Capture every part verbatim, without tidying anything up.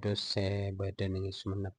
Kudus sè bâdâ neng Sumenep.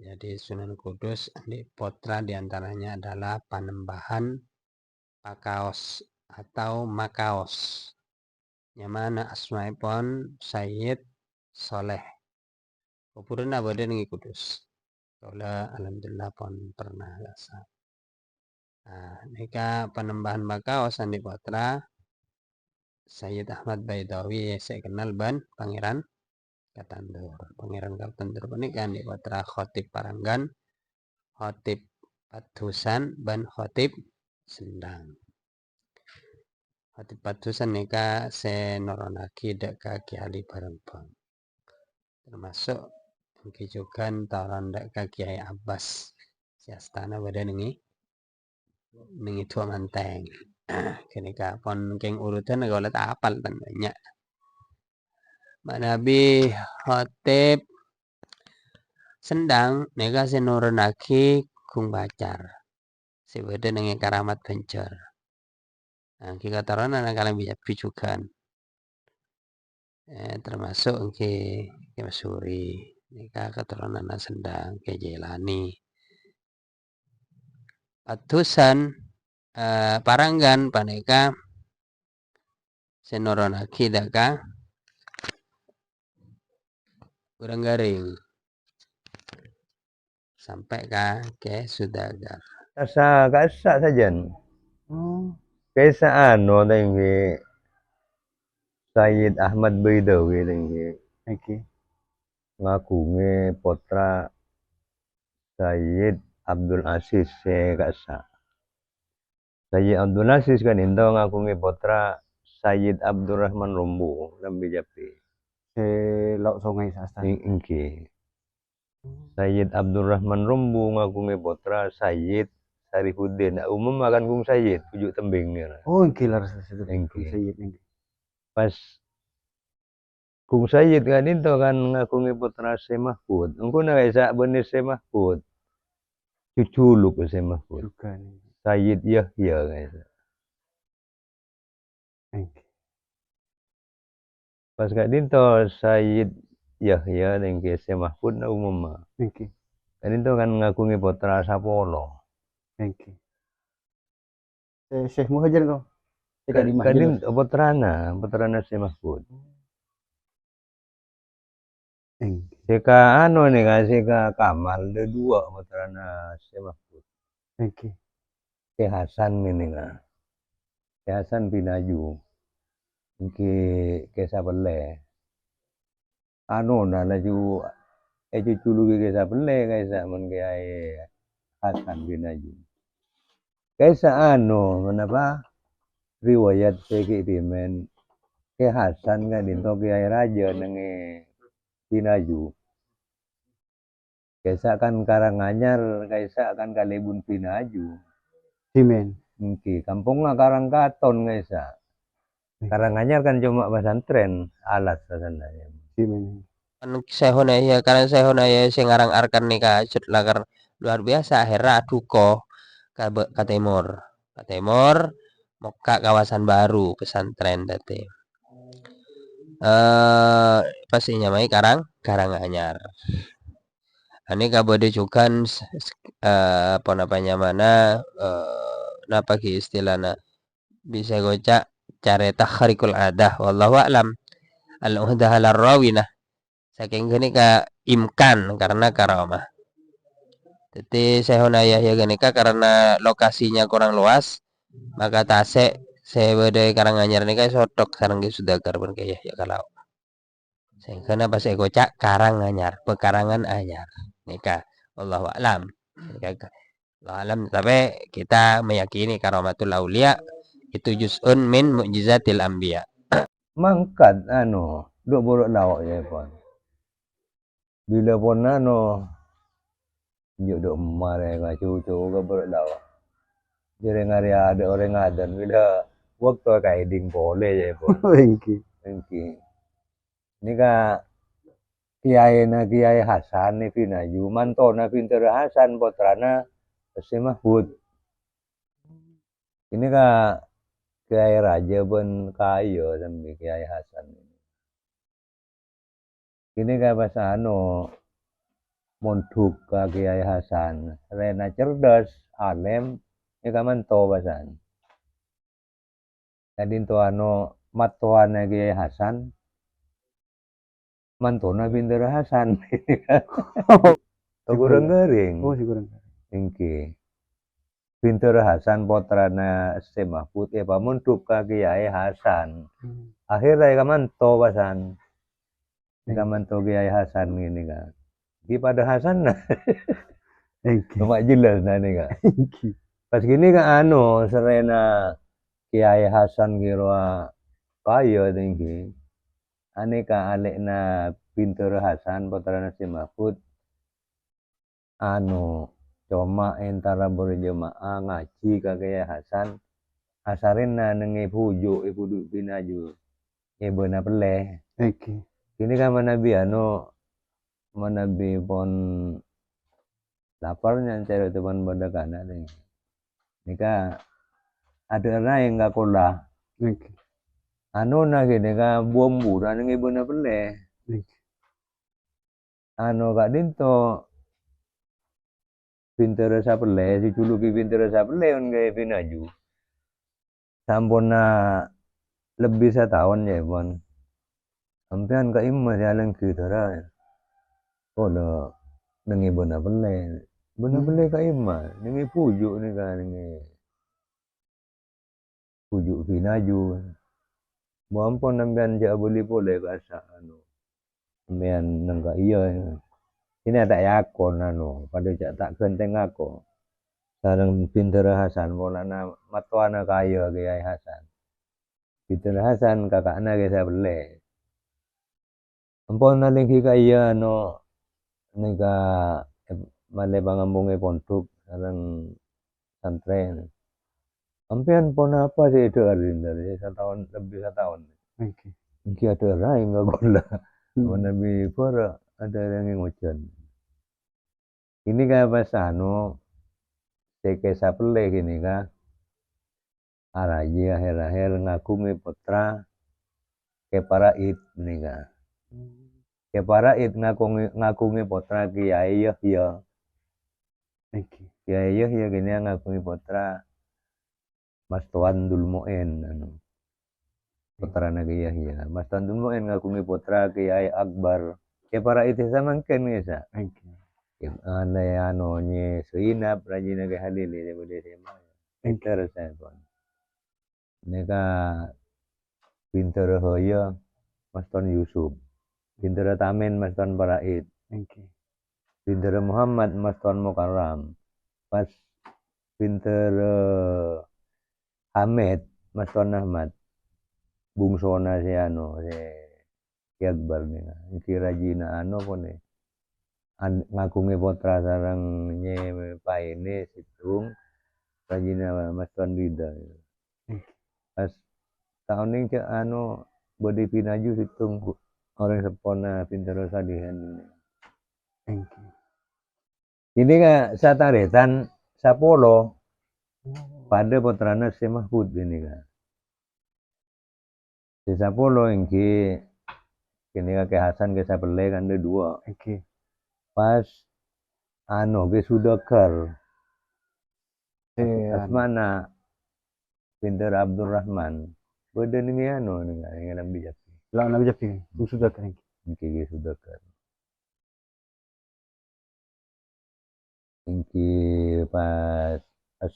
Jadi, Sunan Kudus andi' pottra, di antaranya adalah Panembahan Pakaos atau Makaos. Nyamana asmaèpon Sayyid Saleh. Kobhurânna bâdâ neng Kudus. Kaulâ alhamdulillah pon pernah ka'issa'. Nah, nèka Panembahan Pakaos andi' pottra Sayyid Ahmad Baidawi sè kennal bân Pangèran Katandur. Pangèran Katandur panèka andi' pottra Khatib Paranggan, Khatib Padusan, bân Khatib Sendang. Khatib Padusan nèka sè noronaghi dâ' ka Kè Ali Barembang. Termasuk èngghi jhughân toron dâ' ka Kèyaè Abbas sè astana bâdâ neng è, neng è Duwâ' Mantèng. Ghânèka pon kèng urutan kaulâ ta' apal tan bânnya'. Manabi Khatib Sendang nèka sè noronaghi Gung Pacar sè bâdâ neng è Karamat Banjar. Nah, èngghi katoronanna kalambhi jhughân. Eh, termasuk èngghi Kè Masuri. Nèka katoronanna Sendang, Kè Jailani. Padusan, eh, Paranggan panèka sè noronaghi dâ' ka Urang Garing. Sampè' ka Kè Sudagar. Ka'issa', ka'issa' sajân. Oh. Ka'issa' anu, ta' èngghi Sayyid Ahmad Baidawi, ta' èngghi. Èngghi. Ngagungè pottra Sayyid Abdul Aziz sè ka'issa'. Sayyid Abdul Aziz ka'dinto ngagungè pottra Sayyid Abdurrahman Rombu, Rambi Japi. Sè Laok Songay sè astana. Eng-, èngghi. Sayyid Abdurrahman Rombu ngagungè pottra Sayyid Sarifuddin. Nah, umum akan Gung Sayyid, Puju' Tembing, ya. Oh, èngghi, lerres itu. Èngghi. Gung Sayyid, èngghi. Pas Gung Sayyid ka'dinto kan ngagungè pottra Sè Mahfud. Engko' na ka'issa' bânnè Sè Mahfud. Jhujhuluk Sè Mahfud. Jhughân. Sayyid Yahya ka'issa'. Èngghi. Pas ka'dinto Sayyid Yahya èngghi Sè Mahfud na umumma. Èngghi. Ka'dinto kan ngagungè pottra sapolo. Èngghi. Eh, Syekh Muhajir to? Sè Ka-, ka'dimma kadin-, pottrana, pottrana Sè Mahfud. Èngghi. Sè ka anu nèka, sè ka Kamal, dâ duwâ' pottrana Sè Mahfud. Èngghi. Kè Hasan nèka. Kè Hasan Pinaju. Èngghi Kè Sapellè. Anona laju èjhujhuluki Kè Sapellè ka'issa' mon Kèyaè Hasan Pinaju. Ka'issa' anu, napa, riwayat sè ghi' dhimèn Kè Hasan ka'dinto Kèyaè Rajâ neng è Pinaju. Ka'issa' kan Karanganyar, ka'issa' kan kalèbun Pinaju. Dhimèn. Èngghi, kampongnga Karangkaton ka'issa'. Karanganyar kan coma pesantren, alas rasana. Dhimèn. Kan Syekhona ya, karena Syekhona ya sing aran Arkan nèka jhât lakar luar biasa, akhirnya aduko ka be-, ka timur. Ka timur, mokka' kawasan baru, pesantren dhâddhi. Eh, pas ènyamaè Karang, Karanganyar. Ane kabâdâ jhughân s-, s-, eh, ponapa nyamana, eh, napa ghi istilana? Bisa èkoca' carèta kharikul adah, wallahu a'lam. Al-uhdah ala rawi, nah. Saking ghânèka imkan karena karamah. Dhâddhi, Syekhona Yahya ghânèka karena lokasinya kurang luas, maka tasè' sè bâdâ è Karanganyar nèka èsothok sareng Kè Sudagar bân Kè Yahya Kalau. Sehingga napa sè èkoca' Karanganyar, pekarangan anyar. Nèka, wallahu a'lam. Nèka, wallahu a'lam, tapi kita meyakini karamatul aulia itu juz'un min mu'jizatil anbiya. Mangkat, anu, dhu' buru lao' ya, pon. Bilâ pon, anu, Njo' dhu' marè ka cucu ka buru lao'. Jârèng arè adâ' orèng adân bilâ bâkto èkaèdhing polè, ya, pon. Èngghi. Èngghi. Nèka kiyaèna Kiyaè Hasan nè Pinaju, mantona Bintara Hasan, pottrana Sè Mahfud. Nèka Kiyaè Rajâ bân Kaya sambi Kiyaè Hasan. Kènè' ka pas ano, mondhuk ka Kèyaè Hasan. Sarèna cerdas, alèm, è kamanto pasan. Ka'dinto ano, mattowana Kèyaè Hasan, mantona Bhintara Hasan. Togureng garing. Oh, si kurang. Èngghi. Bhintara Hasan, pottrana Sè Mahfud, èpamondhuk ka Kèyaè Hasan. Hmm. Akhèrra è kamanto pasan. Èngghi. Kamanto Kèyaè Hasan kènè' ka. Di padâ Hasan na. Èngghi. Coma jelas na nèka. Èngghi. Pas kènè' ka ano, sarèna Kèyaè Hasan kèrowa kaya èngghi. Anèka alè'na Bhintara Hasan, pottrana Sè Mahfud. Ano, coma entara bârâ jema'ah ngajhi ka Kèyaè Hasan, asarèna nèng è bhuju', è bhuju' Pinaju, è bâna pellè. Èngghi. Kènè' ka manabi ano, manabi pon lapar nyancèr teman bâdâ kana' nèng. Nèka adhâ'âr aèng ka kola. Èngghi. Anona kènè' ka bu-ambu nèng è bâna pellè. Èngghi. Ano ka'dinto Bhintara Sapellè, sè èjuluki Bhintara Sapellè on Kèyaè Pinaju. Samponna lebbi sataon, yâ, pon. Sampèyan ka'imma sè alèngghi dârâ? Kaulâ nèng è bâna pellè. Bâna Hmm. pellè ka'imma? Nèng è bhuju' nèka, nèng è bhuju' Pinaju. Mon ampon sampèyan jhâ' abâli polè kassa' ano. Sampèyan nèng ka'iyâ. Kènè' ta' èakon ano, padâ jhâ' ta' ghântèng ngako. Sareng Bhintara Hasan polana mattowana kaya Kèyaè Hasan. Bhintara Hasan kaka'na Kèyaè Sapellè. Ampon alèngghi ka'iyâ ano nèka, eh, malè pangampongè pondhuk sareng santrè. Sampèyan ponapa sè èdhâ'âr dâri sataon, lebbi sataon? Èngghi. Èngghi adhâ'âr aèng ka kaulâ. Hmm. Manabi bârâ' adhâ'âr aèng ngojhân. Kènè' ka pas ano, sè Kèyaè Sapellè kènè' ka, araji aher-aher ngaghungè pottra Kè Paraid nèka. Kè Paraid ngaghungè, ngaghungè pottra Kèyaè Yahya. Èngghi. Kèyaè Yahya kènè' ngaghungè pottra Mas Towan Dul Moen, ano. Pottrana Kè Yahya. Mas Towan Dul Moen ngaghungè pottra Kèyaè Akbar. Kè Paraid samangkèn, Kè, sa. Èngghi. Ana, ano, Nyè Zainab, rajina Kè Halili, sè bâdâ sè ma-, Èngghi. Pinter, sa, pon. Nèka Bhintara Haya, Mas Towan Yusuf. Bhintara Tamen, Mas Towan Paraid. Èngghi. Bhintara Muhammad, Mas Towan Mukarram. Pas Bhintara Hamed, Mas Towan Ahmad. Bungsona sè ano, sè Kè Akbar nèka. Èngghi rajina ano pon è. An-, ngaghungè pottra sareng Nyè Paine sèttong, rajina Mas Towan Rida. Pas ta' onèng cè' ano bâdâ Pinaju sèttong orèng seppona Bhintara Salihan. Èngghi. Ini ka satarètan sapolo. Oh. Padâ pottrana Sè Mahfud ini ka. Sè sapolo èngghi kènè' ka Kè Hasan, Kè Sapellè kandhâ duwâ'. Èngghi. Pas ano Kè Sudagar. Sè ano. Asmana Bhintara Abdurrahman. Bâdâ nèng è ano nèng, nèng Nambi Jabi. Lah, Nambi Jabi, Kè Sudagar èngghi. Èngghi, Kè Sudagar. Èngghi pas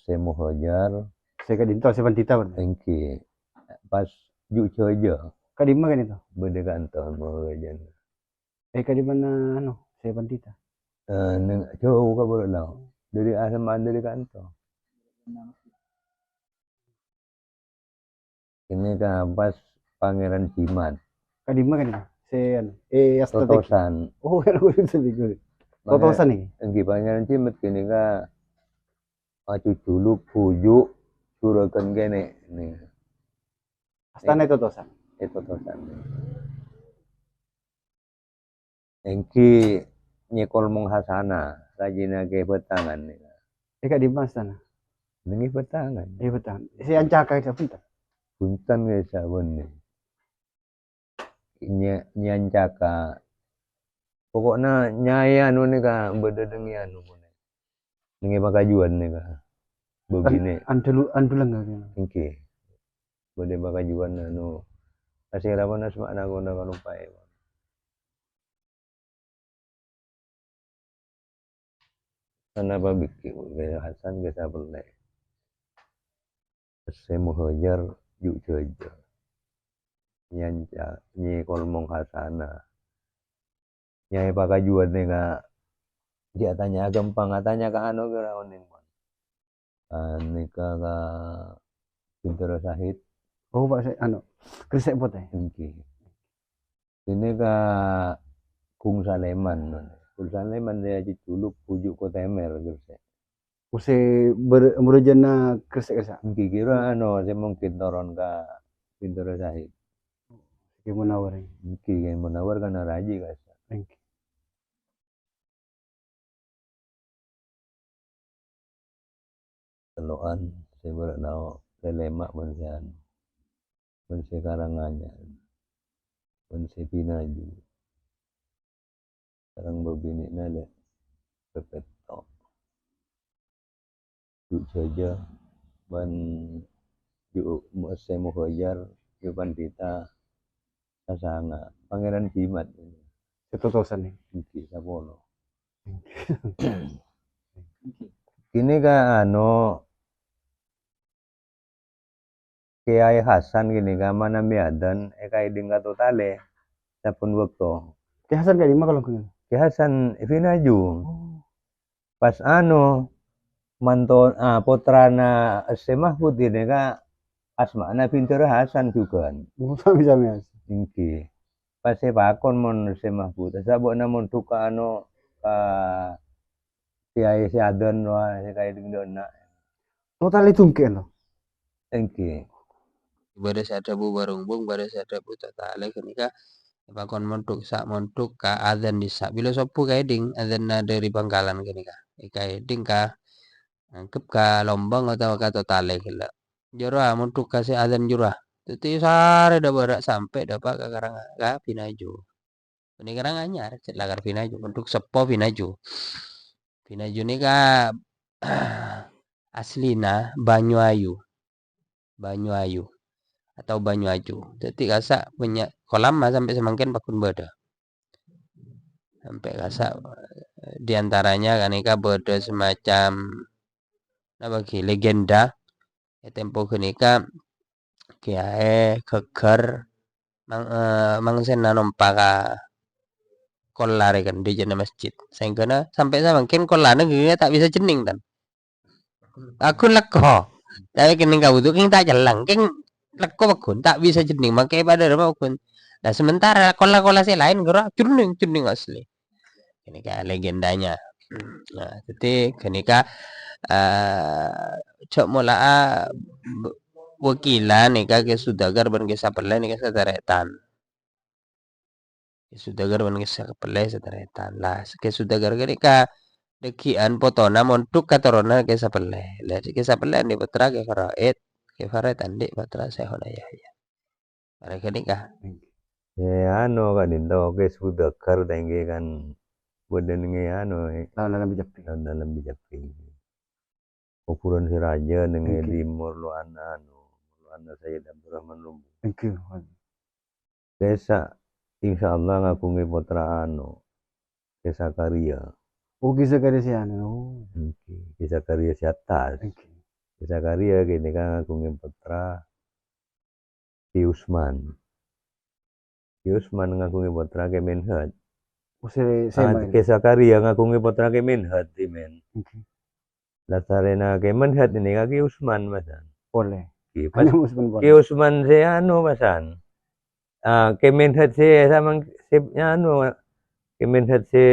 Sè Muhajar. Sè ka'dinto, Sè Pandhita, bân? Èngghi. Pas Ju' Jhâjâ. Ka'dimma ka'dinto? Bâdâ kantor Muhajar. Eh, ka'dimmana, anu, Sè Pandhita? Eh, nèng jhâu ka bârâ' lao. Dâri asma dâri kantor. Ini ka pas Pangèran Jimat. Ka'dimma kan ini? Sè, anu, eh, Astana Tèki. Totosan. Oh, kan aku bisa bingung. Totosan ini? Èngghi, Pangèran Jimat kènè' ka, ah, jhujhuluk, bhuju', jhurâghân kènè', nèng. Astana Totosan. Eh, Totosan. Èngghi Nyè Kolmong Hasana, rajina Kè Bâtangan. Eh, ka'dimma astana? Nèng è Bâtangan. È Bâtangan. Sè Ancaka, bhunten. Bhunten, Kè, sabânnè. Nyè-, Nyè Ancaka Pokokna nyaè anu nèka bâdâ dengngè anu, dengngè pakajuan nèka. Bâbinè'. An-, andulu-, anduleng kali. Èngghi. Bâdâ pakajuan anu. Kasèra panas ma'na kono kalompaè. Sanapa bhâkti, Kè Hasan, Kè Sapellè. Sè muhajar ju' jhâjâ. Nyanca, nyè kolmong khasana. Nyaè pakajuan nèka, jhâ' atanya ghâmpang, atanya ka anu kèra onèng, Pak. Ah, nèka ka Bintaro Sahid. Oh, Pak, sè, anu, Gresik Potè. Èngghi. Ini ka Gung Saleman. Gung Saleman dia jejuluk Pucuk Kotemer, Gresik. Ose ber-, berujana Gresik, Gresik. Èngghi kira anu, sè mungkin toron ka Bintaro Sahid. Kè Munawar. Èngghi, Kè Munawar kan raji, Kak. Èngghi. Tello'an sè bârâ' nao' lèlèma' bân sè anu, bân sè Karanganyar, bân sè Pinaju. Sareng bâbinè'na lè' pèpètto'. Ju' jhâjâ bân ju' mo-, sè muhajar, ju' pandhita sasanga'. Pangèran Jimat. Sè totosan, ya? Èngghi, sapolo. Kènè ka anu, Kèyaè Hasan kènè ka manambi adzan èkaèdhing ka totalè sabbhân bâkto. Kè Hasan ka'dimma kalau kènè? Kè Hasan Pinaju. Oh. Pas anu, manto-, ah, pottrana Sè Mahfud kènè ka asmana Bintaro Hasan jhughân. Oh, sami-sami Hasan. Èngghi. Pas èpakon mon Sè Mahfud, "Sabâ'na mondhuk ka anu, ka Kèyaè sè adzan rowa sè kaèdhing dâ' enna'." Totalè dhungkè'an, to? Èngghi. Bâdâ sè adhâbu Barumbung, bâdâ sè adhâbu totalè ghânèka èpakon mondhuk, sa' mondhuk ka adzan dissa'. Bilâ sobbhu kaèdhing adzanna dâri Bangkalan ghânèka. Èkaèdhing ka nangkep ka Lombang otabâ ka totalè ghellâ'. Jârowa mondhuk ka sè adzan jârowa. Dhâddhi sarè dâ' bârâ' sampè' dâpa' ka Karang-, ka Pinaju. Bânnè Karanganyar, cè' lakar Pinaju, mondhuk seppo Pinaju. Pinaju nèka aslina Banyuayu. Banyuayu atau Banyuaju. Dhâddhi kassa' bânnya' kolam sampè' samangkèn pagghun bâdâ. Sampè' kassa', di antaranya ghânèka bâdâ semacam, napa ghi, legenda. È tempo ghânèka kèyaè ghâgghâr mang-, eh, mangsenna nompa ka kolla rè kan, dâri jârâ masjid. Saèngghâna sampè' samangkèn kollana ghânèka ta' bisa jhennèng, tan. Pagghun lekko. Tapè kènèng ka wudu kèng ta' celleng, kèng lekko pagghun, ta' bisa jhennèng, mangkè padâ rèma pagghun. Nah, sementara kolla-kolla sè laèn ghârowa jhennèng, jhennèng asli. Ghânèka legendanya. Nah, dhâddhi ghânèka, eh, jhâ' mola'a b-, wakilan nèka Kè Sudagar bân Kè Sapellè nèka satarètan. Kè Sudagar bân Kè Sapellè satarètan. Lah, Kè Sudagar ghânèka dhâggi'ân potona mondhuk katoronan Kè Sapellè. Lah, Kè Sapellè andi' pottra Kè Faraid, Kè Faraid andi' pottra Syaikhona Yahya. Arè ghânèka. È, anu, ka'dinto, Kè Sudagar tèngghi kan bâdâ nèng è anu, è. Laon Lalem Bijappi. Laon Lalem Bijappi. Kobhurân sè rajâ nèng è Èngghi. Timor, lo'ana anu, lo'ana Sayyid Abdurrahman Lumbung. Èngghi. Kèsa, insyaallah ngaghungè pottra anu, Kè Zakaria. Oh, Kè Zakaria sè anu. Oh. Èngghi, Kè Zakaria sè attas. Èngghi. Kè Zakaria ghânèka ngaghungè pottra Kè Usman. Kè Usman ngaghungè pottra Kè Menhad. Oh, sè, sè Ah, maèn. Kè Zakaria ngaghungè pottra Kè Menhad, Kè Men. Oke. Lah sarèna Kè Menhad ini ka Kè Usman, pasan. Polè. Kè pas Hanya Usman polè. Kè Usman sè anu, pasan. Ah, Kè Menhad sè samang-, sè anu, Kè Menhad sè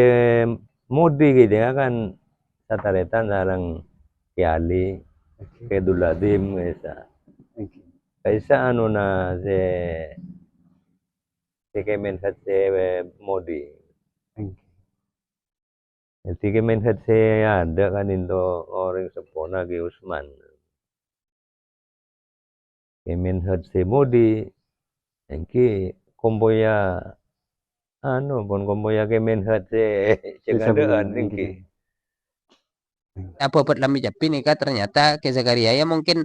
Modi gitu ya kan, satarètan sareng Kè Ali, Oke. Kè Abdul Azim, kèsa. Oke. Kèsa anuna sè, sè Kè Menhad sè Modi. Oke. Dhâddhi Kè Menhad sè adâ' ka'dinto orèng seppona Kè Usman. Kè Menhad sè Modi, èngghi kompoyya Anu, pon kompoyya Kè Menhat sè, sè Sè ngandhâ'ân sabulan, èngghi. Èngghi. Abhâbhât Lambi Cabbhi nèka ternyata Kè Zakaria ya mungkin,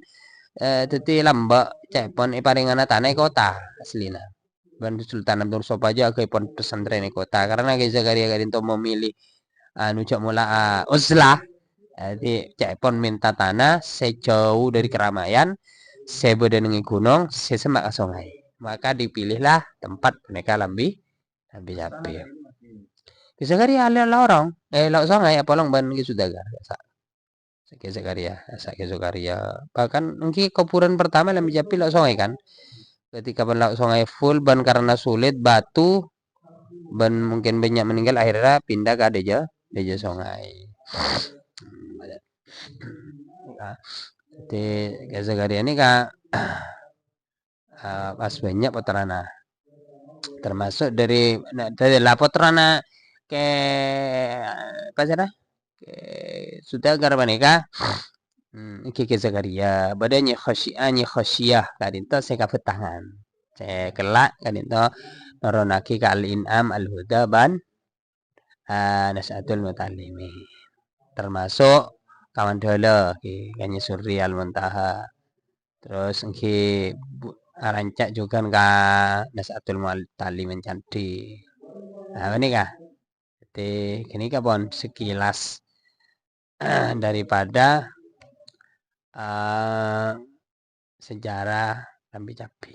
eh, dhâddhi lambâ' ca'èpon èparèngana tana è kottha asllina. Bân Sultan Abdul Sopa jâ' aghâbây pon pesantren è kottha. Karena Kè Zakaria ka'dinto memilih, anu, jâ' mola, ah, uzlah. Dhâddhi ca'èpon mènta tana sè jâu dhâri keramaian, sè bâdâ neng è ghunong, sè semma' ka songay. Maka dipilihlah tempat panèka Lambi Lambi Cabbhi. Kè Zakaria la-, lorong, eh, lao' songay apolong bân Kè Sudagar, sa-, Kè Zakaria, sa-, Kè Zakaria. Bahkan èngghi koburan pertama Lambi Cabbhi lao' songay kan. Ketika bân lao' songay full bân karena sulit, batu, bân mungkin bânnya' meninggal, akhirnya pindah ka dhâjâ, dhâjâ songay. Nah, dhâddhi Kè Zakaria nèka ah, pas bânnya' pottrana. Termasuk dhâri, na-, dhâri la pottrana Kè, apa sèra? Kè Sudagar panèka, hmm, Kè, Kè Zakaria. Bâdâ Nyi Khosyi-, ah, Nyi Khosyah ka'dinto sè kabettangan. Sè kella' ka'dinto nurunaghi ka Al-In'am, Al-Huda, bân ah, Nasyatul Muta'allimin. Termasuk kawan dâlâ, ghi, ka Nyi Surri Al-Muntaha. Terros èngghi bu-, aranca' jhughân ka Nasyatul Muta'allimin Candhi. Nah, panèka. Dhâddhi, ghânèka pon sekilas daripada, eh, sejarah Lambi Cabbhi.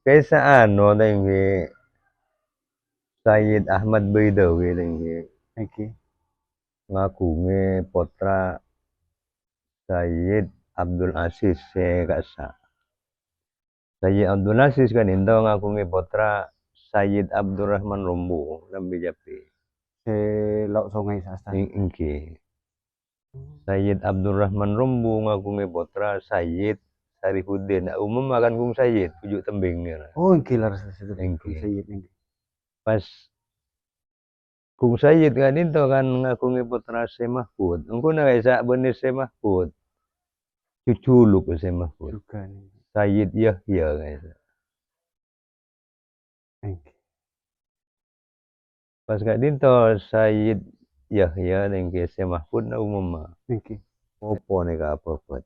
Kèsa anu, tèngghi Sayyid Ahmad Baidawi, tèngghi. Èngghi. Ngaghungè pottra Sayyid Abdul Aziz sè ka'issa'. Sayyid Abdul Aziz ka'dinto ngaghungè pottra Sayyid Abdurrahman Rombu, Lambi Cabbhi. Sè lao' songay sa'astana. Eng-, èngghi. Sayyid Abdurrahman Rombu ngaghungè pottra Sayyid Sarifuddin. Nah, umum kan Gung Sayyid, bhuju' Tembhing, ya. Oh, èngghi, lerres, lerres, èngghi. Gung Sayyid, èngghi. Pas Gung Sayyid ka'dinto kan ngaghungè pottra Sè Mahfud. Engko' na ka'issa' bânnè Sè Mahfud. Jhujhuluk Sè Mahfud. Jhughân. Sayyid Yahya ka'issa'. Èngghi. Pas ka'dinto Sayyid Yahya nèngghi Sè Mahfud na umumma. Èngghi. Apa nèka abhâbhât?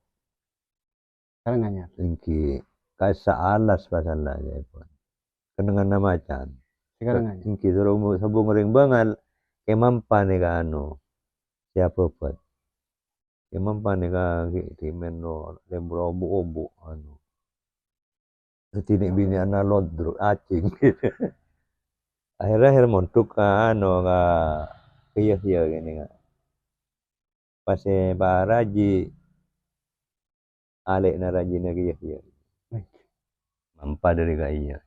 Karang Anyar. Èngghi. Ka'issa' alas pasalla jâèpon. Kennengnganna macan. Sè Karang Anyar. Èngghi, soro mu-, sobung rèng bângal, Kè Mampa nèka anu, sè abhâbhât. Kè Mampa nèka ghi', ghi' mèn ro-, lembur obu'-obu', anu. Dhâddhi nè'-binè'anna lodruk, acèng. Akhèr-akhèr mondhuk ka, anu, ka, ka Yahya kènè, ka. Pas sè paraji, alè'na rajina ka Yahya. Mampa dhâri ka iyâ.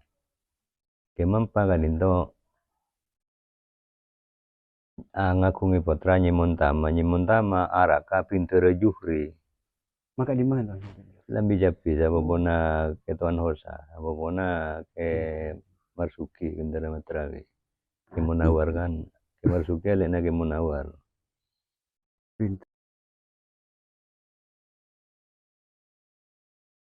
Kè Mampa ka'dinto ah, ngaghungè pottra Nyai Montama. Nyai Montama araka bhindhârâ Juhri. Maka di mana? Lambi Cabbhi, sabâbâna Kè Towan Hosa, sabâbâna Kè Marsugi, bhindhârâ Matrawi. Kè Munawar kan, Kè Marsugi alè'na Kè Munawar. Bhindhâ-